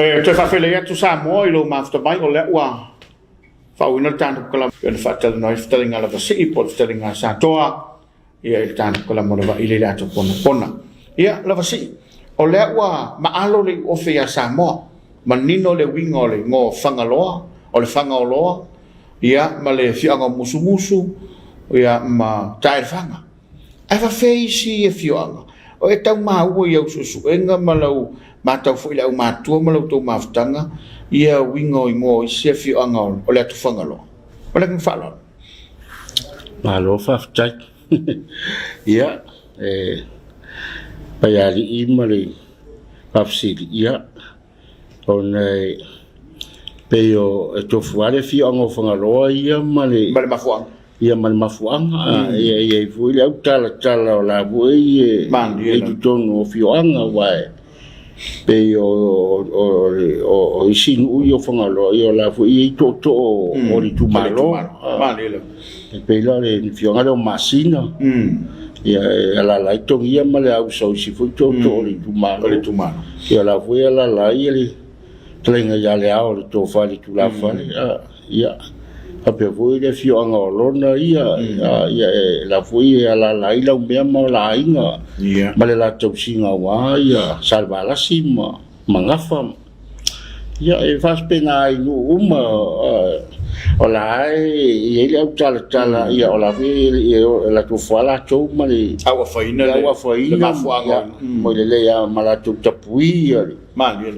E toe faafeiloai atu Samoa i lou mafuta mai, o lea ua faaauauina le tatou kalama e pei ona faatalanoa ai le fetalaiga a Lavasii po o le fetalaiga a Satoa ia i le tatou kalama o le Vaile i le ato ponapona. Ia, Lavasii, o lea ua maalo le iuofe ia Samoa, manino le uiga o le igoa o Fagaloa, o le Fagaoloa, ia, ma le afioaga o Musumusu, ia, ma Taelefaga. Ae faafefea isi afioaga? O e tau maua i au suesuega ma lau matau foi i le aumatua ma la outou mafutaga ia uiga o igoa o isi afioaga o le atu Fagaloa? Ma le agaga faaaloalo. Malo faafetai. Ia, e Paialii ma le faafesili, ia, ona e pei o e tofu lava le afioaga o Fagaloa ia ma le Ma le mafuaaga. Ia ma le mafuaaga. Ia e i ai foi le autalatala o la foi e i totonu o afioaga aua e pei o isi nuu ia o Fagaloa, ia o la foi e i ai tootoo o le itumalo. E pei la o le afioaga lea o Masina, ia e alaala ai Togia ma le Ausa o isi foi tootoo o le itumalo. Ia o la foi e alaala ai le fetalaiga ia Leao le Tofa i le Tulafale, ia faapea foi le afioaga o Lona ia, ia e la foi e alaala ai Laumea ma o la aiga ma le la tausiga aua ia Salevalasi ma Magafa. Ia e faapena ai nuu uma o la e i ai le autalatala, ia o la foi e latou foa latou ma le auafaina le mafuaaga mo le lelei ma latou tapui ia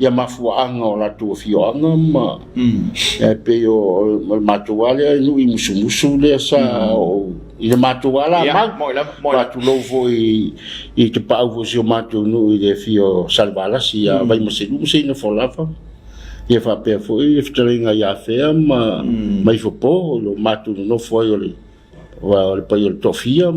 ia mafuaaga o latou afioaga ma e pei o le matou lava lea nuu i Musumusu lea sa ou i le matou lava la mau faatulou foi i Tapaau foi o si o matou nuu i le afio o Salevalasi ia Vaimaselu ma Seinafolava ia faapea foi le fetalaiga ia Afea ma Maifopo o lo matou nonofo ai o le aua o le paia o le toafia,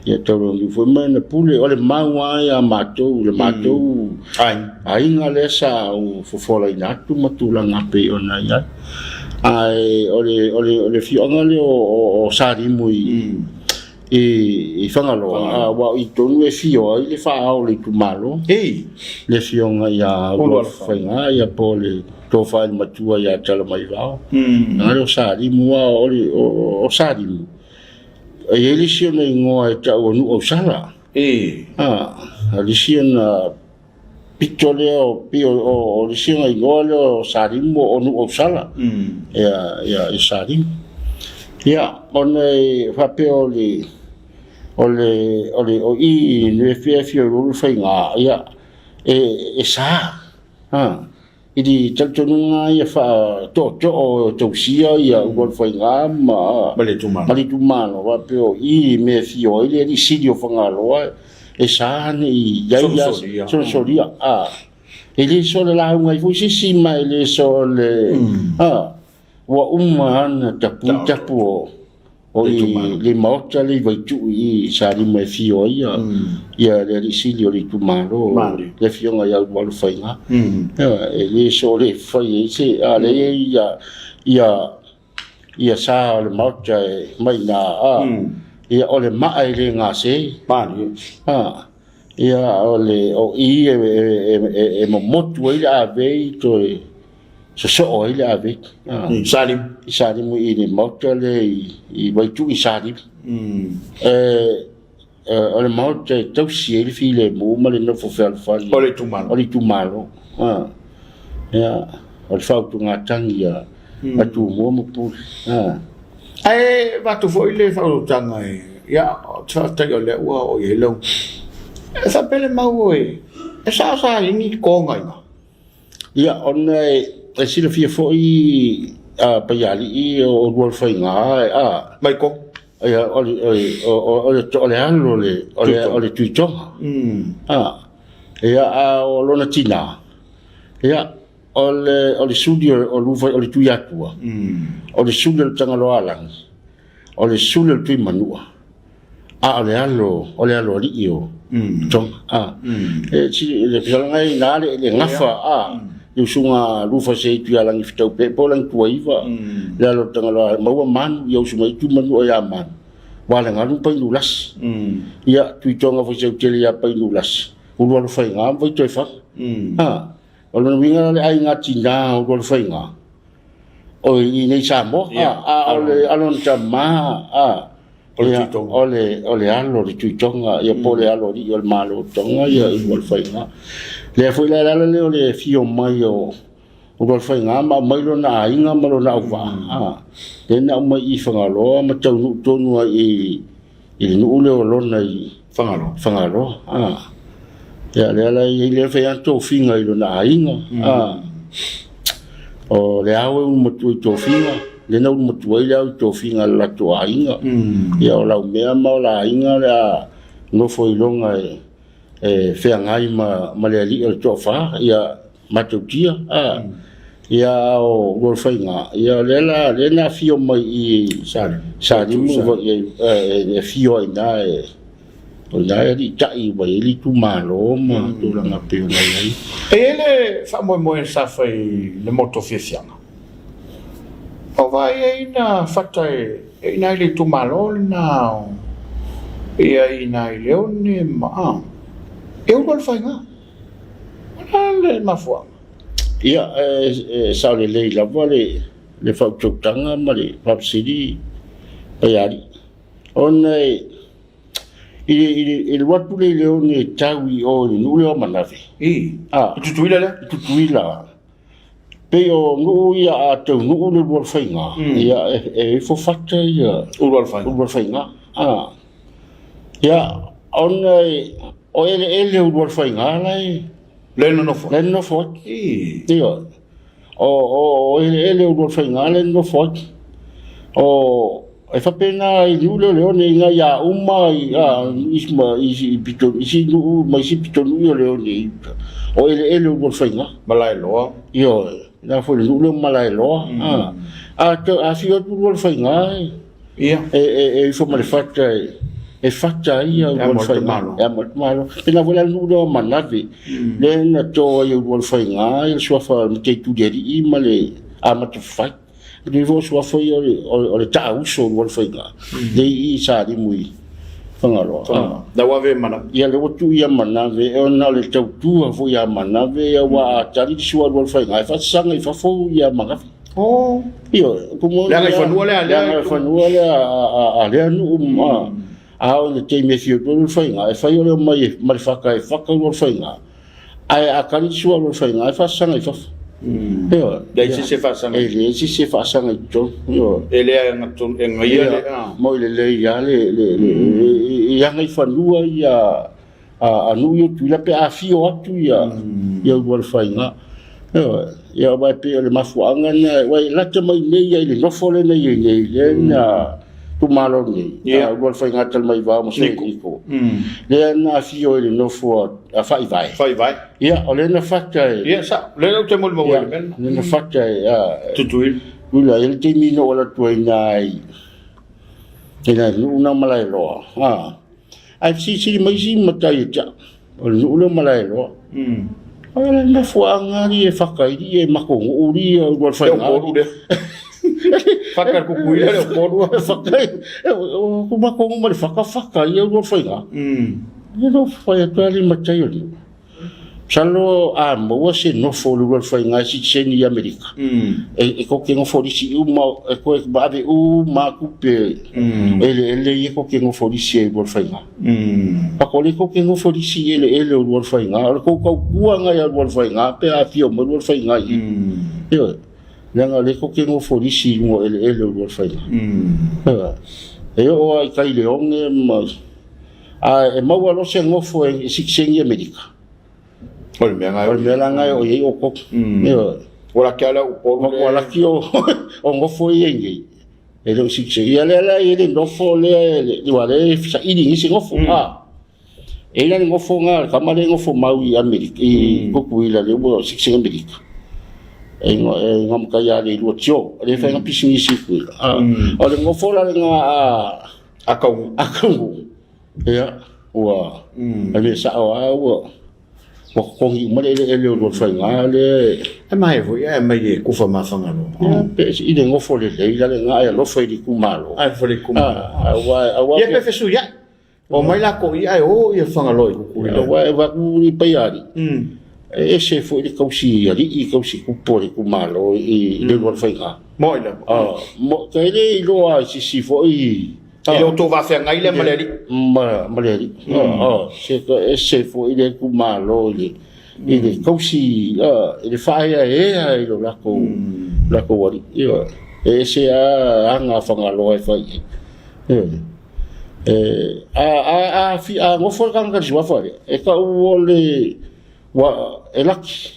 ia taulauniu foi ma ana pule. O le mau lava ia matou, le matou aiga lea sa ou fofolaina atu ma tulaga e pei ona i ai. Ae o le afioaga lea o Salimu i Fagaloa, aua o i tonu e afio ai le faa-ao o le itumalo, le afioga ia Ulualofaiga ia po o le Tofa i le Matua ia Talamaivao. Leaga lea o Salimu a o Salimu, e i ai le isi ona igoa e tau o Nuuausala. O le isi ona pito lea o pei o le isi ona igoa lea o Salimu o Nuuausala. Ia Salimu. Ia, ona e faapea o le o le o le o i i Nuuefiefie o Ulualofaiga, ia e sa. I le talitonuga ia faatootoo e tausia ia Ulualofaiga ma le itumalo, faapea o i i mea e afio ai le alii sili o Fagaloa e sa ne i i ai ia solesolia. E le sola lauga ai foi se isi ma e le sole ua uma ana tapui tapu o O i le maota le i Vaitu'u i Salima e afio ai ia le alii sili o le itumalo, le afioga ia Ulualofaiga. E le soona fai ai se, a o lea e i ai ia sa o le maota e mai i ina, ia o le maa e le gase. Ia o le o i e momotu ai le avei toe sosoo ai le avei. I Salimu. I Salimu i le maota lea i Vaitu'i i Salimu. O le maota e tausi ai le filemu ma le nofo fealofani. O le itumalo. O le itumalo. Ia, o le faautugatagi a Tumua ma Pule. Ae avatu foi le faaolataga e, ia, ou te faafetai o lea ua oo i ai lau... E faapea le mau e sao sa i ai ni toga i ina? Ia, ona e silafia foi a Paialii o Ulualofaiga, a. Mai ko. Ia, o le alo o le Tuitoga. Ia, a o lona tina, ia, o le suli o le Tuiatua, o le suli o le Tagaloaalagi, o le suli o le Tuimanua, a o le alo o le aloalii o Toga. E le fesalaga i ina le gafa a le usuga Lufa Sei Tuialagi Fitaupe po o Lagituaiva, le alo o le Tagaloa maua manu ia usu mai Tuimanua ia manu, ua le galu Painulasi. Ia Tuitoga foi seu tele ia Painulasi, Ulualofaiga ma Vaitoefaga. O lona uiga la o le aiga tinā o Lualefaiga, o i inei i Samoa, a o le alo o le tama, O le Tuitoga. O le alo o le Tuitoga, ia po o le alo o alii o le Malo o Toga, ia i Lualefaiga. Lea foi la e ala lea o le afio mai o Lualefaiga ma aumai lona aiga ma lona auvaa, lea na aumai i Fagaloa ma taunuu tonu ai i le nuu lea o Lona i Fagaloa. Fagaloa. Ia lea la i ai lea fai lava tofiga i lona aiga. O le ao e ulu matua i tofiga, lea na ulu matua ai le ao i tofiga a le latou aiga. Ia o Laumea ma o la aiga o le a nofo i lona e feagai ma le alii o le toafa, ia Matautia. Ia a o Lualefaiga, ia lea la lea na afio mai i Salimu e afio ai i ina o ina e alii ua i ai le itumalo ma tulaga e pei ona i ai. E i ai le faamoemoe sa fai i le motu o Fiafiaga, o vaai ai na fata e ina i le itumalo lena o ia ina i Leone ma e ulu Alefaiga. O le a le mafuaaga? Ia, e sao lelei lava le faautautaga ma le faafesili Paialii, ona i le alu atu lea i Leone e tau i o i le nuu lea o Manave. I Tutuila lea? I Tutuila. Pei o nuu ia a taunuu le Lualefaiga, ia e ifo fata ia Ulualefaiga. Ia, ona o eleele o Lualefaiga la e le nonofo ai. Le nonofo ai. Ioe. O eleele o Lualefaiga la e nonofo ai. O e faapena i nuu lea o Leone i nai a uma i isi nuu ma isi pitonuu o Leone i uta. O eleele o Lualefaiga. Malaeloa. Ioe. La foi le nuu lea o Malaeloa. A afio atu Lualefaiga e ifo ma le fata e fata ai ia Ulualefaiga. E amo le malo. Pena foi la le nuu lea o Manave, lea na to ai e Ulualefaiga ia le suafa o le Mataitulialii ma le Amata Fafai. O le foi suafa ia o le taauso o Ulualefaiga, lea i i Salimu i Fagaloa. La ua ave Manave. Ia lea ua tuu ia Manave, ona o le tautua foi ia Manave, ia ua a tali le sua a Ulualefaiga, e faasasaga i fafo ia Manave. Oh. Ioe, kumu Leaga i fanua lea, lea. Leaga i fanua lea a lea nuu a o le taimi e fia atu ai le faiga, e fai o le omai ma le faka e faka Lualefaiga, ae a kali le sua a Lualefaiga e faasasaga i fafo. Ioe. Leai se isi e faasaga. E leai se isi e faasaga i totonu. Ioe. E le e gaia le Mo i lelei lava le i agaifanua ia a nuu ia o Tutuila pe a afio atu ia Ulualefaiga. Ioe, ia aua e pei o le mafuaaga lena, aua e lata mai nei ia i le nofo lea na i ai nei, lea na itumalo nei, a Ulualefaiga Talamaivao ma Niko, lea na afio i le nofo a Faivae. Faivae. Ia, o lea na fata e. Ia, sao, lea ou te molimau ai i le mea lena. Lea na fata e. Tutuila. Tutuila, e i ai le taimi na ou alu atu ai i ina i nai nuu na o Malaeloa, Ae fesilisili mai isi matai e te au, o le nuu lea o Malaeloa. O le nofoaga li e faka i li e makonuu li e Ulualefaiga. Le Upolu lea. Faka le Kukuila le Upolu. Faka o ku makonuu ma le faka faka i Ulualefaiga. E no whai atu ali matai o le nuu. Masalo a maua se nofo o le Ulualefaiga e sitiseni i Amerika, e koke nofo lisi uma, e koe ave uma aku pe eleele ia koke nofo lisi e Ulualefaiga. Paka o le koke nofo lisi i eleele o Ulualefaiga, o le kou kaukuaga ia Ulualefaiga pe a afio mai Ulualefaiga i i. Ioe, leaga o le koke nofo lisi i luga o eleele o Ulualefaiga. Ioe, e oo lava i tai Leone ma A e maua loa se nofo e sitiseni i Amerika. O le mea O le mea la lena e oo i ai outou. Ioe. Ua laki lava le Upolu lea. Ua laki o nofo ia i nei. E le o sitiseni. Ia lea la e i ai le nofo lea, aua o lea e saili i nisi nofo. E i ai la le nofo lena, le tama lea e nofo mau i Amerika, i Tutuila lea ua sitiseni Amerika. E igoa matai ia Leilua Tio, lea e fai ana pisinisi i Tutuila. O le nofo la lena a Akau. Akau. Ia, ua mm. le sao a ua ua totogi uma le eleele o Lualefaiga lea e E mahe foi ae mai e kufa ma Fagaloa. Ia, pe i le nofo lelei la lena ai alofa i le itumalo. Ai fo le itumalo. Aua aua Ia pe fesuiai. O mai la ko i ai o ia Fagaloa i Kukuila. Aua e vaku i paiari. E ese foi le kausi alii, kausi kupu o le itumalo i le lua faiga. Moi lava. Mo ka ele iloa i sisi foi I le outou vafeagai lea ma le alii. Ma le alii. Se ka ese foi le itumalo i le kausi i le faaeaea i lo lakou alii. E ese lava aga Fagaloa e fai i ai. A nofo le tagata i le suafa lea, e tau o le ua e laki.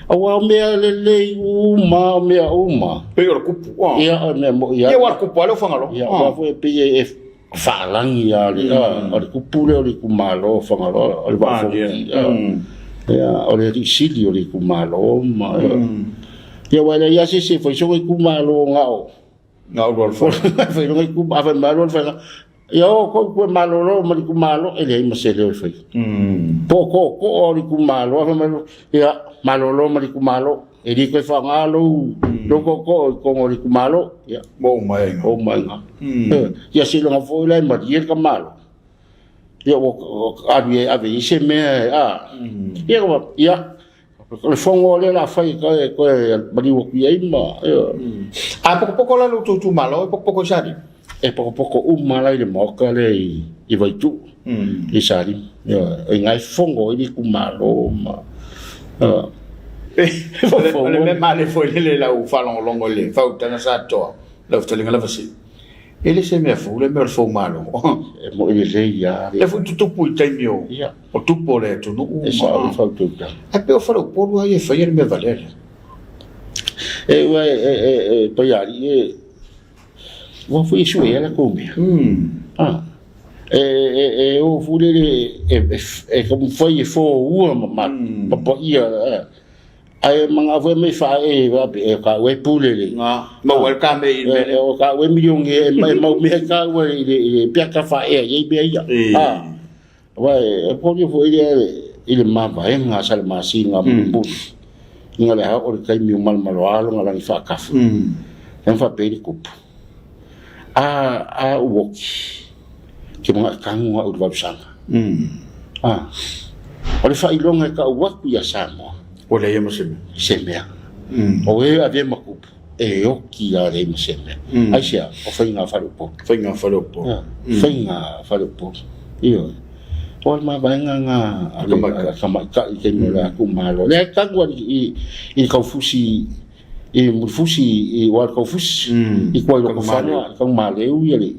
Aua o mea lelei uma, o mea uma. Pei o le kupu. Ia, o mea moi. Ia, ua le kupu lea o Fagaloa. Ia, ua foi e pei e faalagi a le kupu lea o le itumalo o Fagaloa, o le Vaa o Fonoti. Ia, o le alii sili o le itumalo ma. Ia, ua leai lava se isi e fai sona itumalo na o. Na o le fai lona itumalo, a fai mai le faiga. Ia o kou koe malolo ma le itumalo, e leai ma se leo e fai. Po o tootoo o le itumalo, a fai mai, ia, malolo ma le itumalo, e le toe faaaoga lou tootoo i totonu o le itumalo. Ia, Mo mai. O mai ngā. Ia seiloga foi la e malie le tamalo. Ia, ua alu e ave i se mea, a. Ia, ia, o le fono lea la fai e koe maliu atu i ai ma. A pokopoko la lo outou itumalo, e pokopoko i Salima? E pokopoko uma la i le maoka lea i Vaituu, i Salima. Ia, i ngai fono i le itumalo ma. O le mea male foi lele lau faalogologo i le faautaga sa toa, lau fetalaiga lava si. E le se mea fou le mea o le foumalo. E moi lelei lava. Lea foi tutupu i taimi o o tupu o le atunuu. E sao le fautuaga. Ae pei o Faleupolu lava ia e faia le mea valea lea. E ua e paialii e ua foi e sue ala kou mea. E o foi lele e taumafai e foua ma papaia. Ae manaʻo foi mai faaee e taua e pule le. Maua ai le ka mea i le mea. O taua e milioni e mau mea taua i le peata faaea i ai mea ia. Aua e poli foi lea i le mavaega a Salamasina mulimuli ina le ao o le taimi o malomaloa lona lagi faatafa. Lea na faapea ai le tupu. A ou oki, ke manaʻo e tago au i le valusaga. O le faailoga e tau atu ia Samoa. Ua leai ma se mea. Se mea. O e avea ma tupu, e oki lava leai ma se mea. Aisea, o faiga faleupolu. Faiga faleupolu. Faiga faleupolu. Ioe. O le mavaega na a le tamaitai i taimi o le atu malo. Lea e tagu i le taufusi i Mulifusi i ua le taufusi i kua i Lotofaga i Taumaleu ia le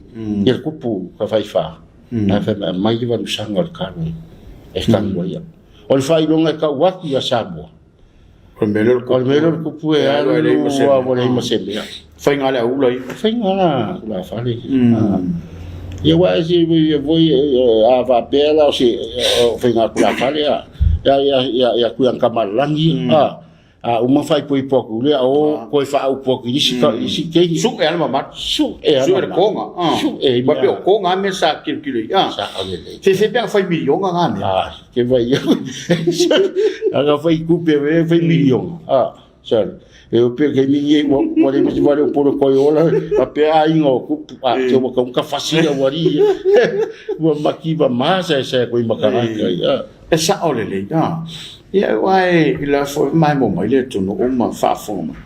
ia le tupu ka faifa. Ae fai mai aumai le valusaga o le talo e tagu ai au. O le faailoga e tau atu ia Samoa. O le mea lea o le O le mea lea o le kupu e alu ua leai ma se mea. Faiga le aula ia. Faiga la tulafale. Ia ua e si voi a faapea la o se faiga tulafale a ia ia ia ia kui kamalangi a a uma faaipoipo atu lea o koe faaupu atu i isi isi keiki. Sue ana mamalu. Sue ana. Sue le konga. Sue. Ma pe o konga a mea sa kilokilo i. Sa o lelei. Fefe pe fai miliona ngā mea. Ah, ke vai. Aga fai kupe e fai miliona. Ah, sorry. E o pe ke mingi ua ua le misi vale o polo koi ola a pe a inga o kupu a te ua ka fasi a wari. Ua maki va masa e sa koi makaraka i. E sao lelei. Ia aua e i la foi mai mo mai le atunuu ma faafofoga mai.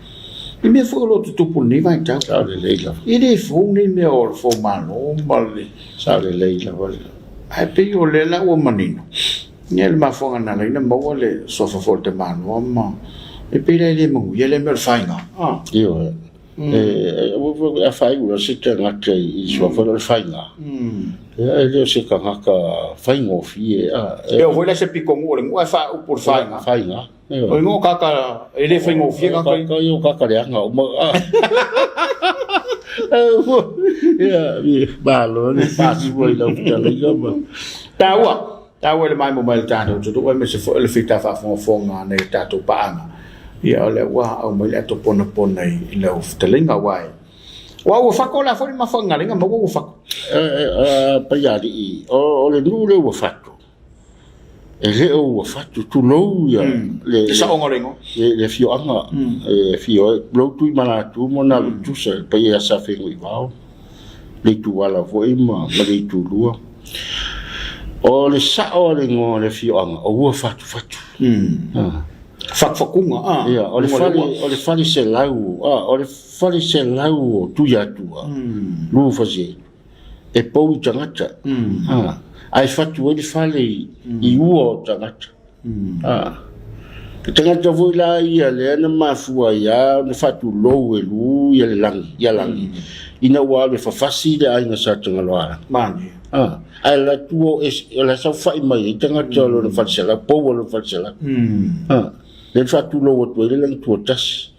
I mea foi o lo o tutupu i lenei vaitau. Sao lelei lava. E le fou nei mea o le foumalo ma le. Sao lelei lava. Ae pei o lea la ua manino, ia le mafuaaga na ala ai ona maua le suafa foi o le tamaloa ma e pei la e le manuia lea mea o le faiga. Ioe. E a faaiu se tagata i suafa o le faiga. E le o se tagata faigofie. E oo foi la se pitonuu o le nuu ae faaupu le faiga. Faiga. O ingoa o kaka e le faigofie kaka. Kaka ia o kaka leaga uma. Ia, malo le faasua i lau fetalaiga ma. Taua, taua i le maemo mai le tatou atunuu aemaise foi o le fita faafogafoga a nai o tatou paaga. Ia o lea ua aumai le ato ponapona i lau fetalaiga aua e aua ua fako la foi le mafuaaga na maua ua fako. Paialii, o le nuu lea ua fatu. E le o ua fatu, tulou ia le saoga o le igoa. Le afioaga e afio ai, tulou Tuimalatu ma Nalutusa, le paia ia Safenuivao, le Ituala foi ma le Itulua. O le sa'o o le igoa o le afioaga o Uafatufatu. Fatufatuga, a. Ia, o le fale, o le faleselau, a, o le faleselau o Tuiatua, Lufasiai, e pou i tagata, a, ae fatu ai le fale i ua o tagata. A, le tagata foi la ia lea na mafua ai lava ona faatulou e Lu ia le lagi, ia lagi, ina ua alu e fafasi le aiga Sa Tagaloaalagi. Malie. A, ae la tua o ese, o la e saofai mai ai tagata o lona faleselau, pou o lona faleselau. A, lea na faatulou atu ai le lagi tuatasi.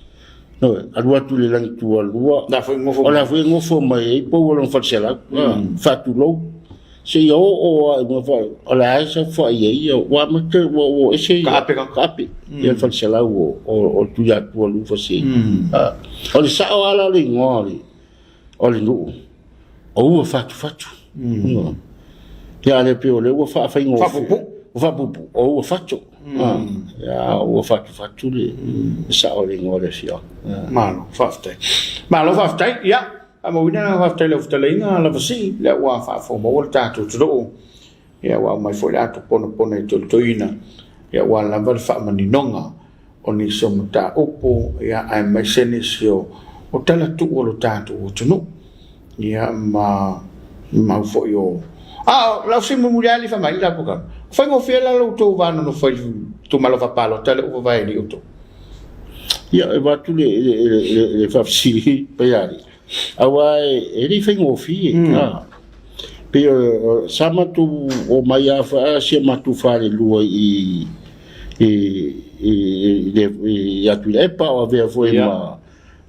Ioe, alu atu i le lagi tualua, La foi gofo o la foi e gofo mai ai pou o lona faleselau. A, faatulou. Seia oo lava i luga fa, o le a e saofai ai ia, ua amata, ua ua ese ia. Kaape ka. Kaape, ia le faleselau o, o, o Tuiatua Lufasiai. A, o le sao lava la o le igoa o le, o le nuu, o Uafatufatu. Ia, a le pei o lea ua faafaigofie. Faapuupuu. Ua faapuupuu, o Uafato. Ia, o Uafatufatu le sao o le igoa o le afioaga. Malo, faafetai. Malo faafetai. Ia, faamauina le faafetai i lau fetalaiga Lavasii, lea ua faafofoga le tatou atunuu. Ia ua aumai foi le ato ponapona e tolitoina, ia ua lava le faamaninoga o nisi o mataupu, ia aemaise nisi o tala tuu o lo tatou atunuu. Ia ma mau foi o a o lau simulimuliali fa mai la puka. Faigofie la lo outou va nonofo i itumalo faapalota lea ua vavae ai nei outou. Ia, e avatu le, le, le, le, le faafesili Paialii, aua e le i faigofie. Ah. Pei o, sa matou omai lava fa si a matou falelua i i i i, i Atuilaepa o avea foi ma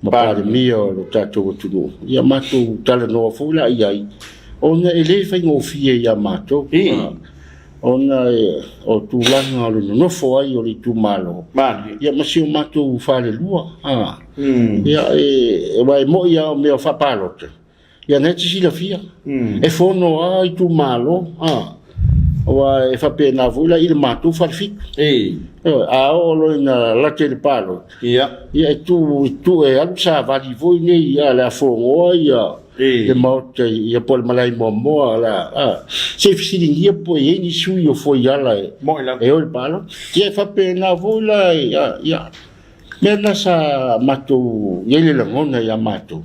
ma Palemia o lo tatou atunuu. Ia matou talanoa foi la i ai, ona e le faigofie ia matou. Ona o tulaga o le nonofo ai o le itumalo, ia ma si o matou falelua. Ia, aua e moi lava o mea faapalota, ia na e te silafia, e fono lava itumalo, aua e faapena foi la i le matou falefitu. A oo loa ina lata i le palota, ia e tu, tu e alu savali foi nei, a le a fogoa ia le Maota ia po o le malae muamua la, a, se i fesiligia po o i ai ni sui o Foiala e, e o i le palota. Ia e faapena foi la, ia, ia, mea na sa matou i ai le lagona ia matou,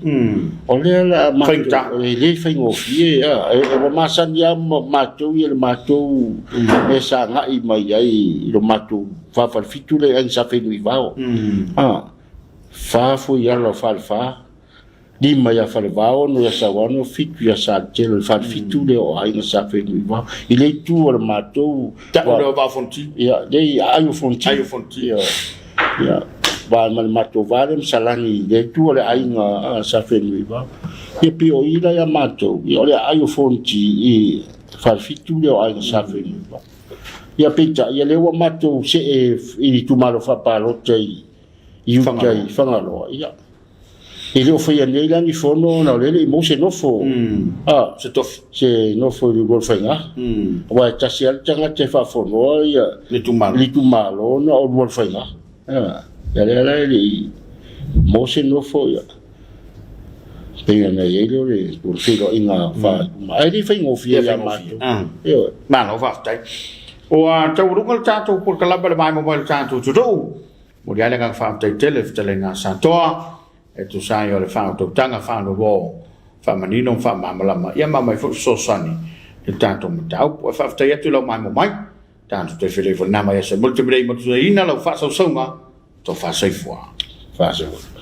o lea la matou, e le faigofie, a, e, ua masani lava matou ia le matou mea sa agai mai ai i lo matou faa-falefitu lea i Aiga Sa Fenunuivao. A, fa Foiala o Falefa, lima ia Falevao, ono ia Sauano, fitu ia Saletelo, le falefitu lea o Aiga Sa Fenunuivao. I le itu o le matou... Tau lea o Vaa o Fonoti. Ia, lea i Aai o Fonoti. Aai o Fonoti. Ia, ia, va ma le matou va lea ma Salani i le itu o le aiga a Sa Fenunuivao. Ia pei o i la ia matou, ia o le Aai o Fonoti i falefitu lea o Aiga Sa Fenunuivao. Ia peitai, ia lea ua matou see i itumalo faapalota i uta i Fagaloa, ia, E le o faia nei la ni fono ona o lea e le i maua se nofo, a, Se tofi. se nofo i le Lualofaiga. Aua e tasi lava le tagata e faafonoa ia Le itumalo. le itumalo ona o Lualofaiga. A, ia lea la e le i maua se nofo ia. Pei ona i ai lea o le feiloaiga faa, ae le i faigofie ia matou. Ioe. Malo faafetai. Ua taualuga le tatou polokalame le vaimoa mai o le tatou atunuu. Momoli ai le agaga faafetai tele i le fetalaiga a Satoa e tusa ai o le faautautaga faanoloo, faamanino ma faamalamalama ia ma aumai foi fesoasoani i le tatou mataupu. Ae faafetai atu i lau maimoa mai, tatou toe feiloai foi i lena vaiaso. E momoli te milei matuaina lau faasausauga, tofa soifua. Faasoa.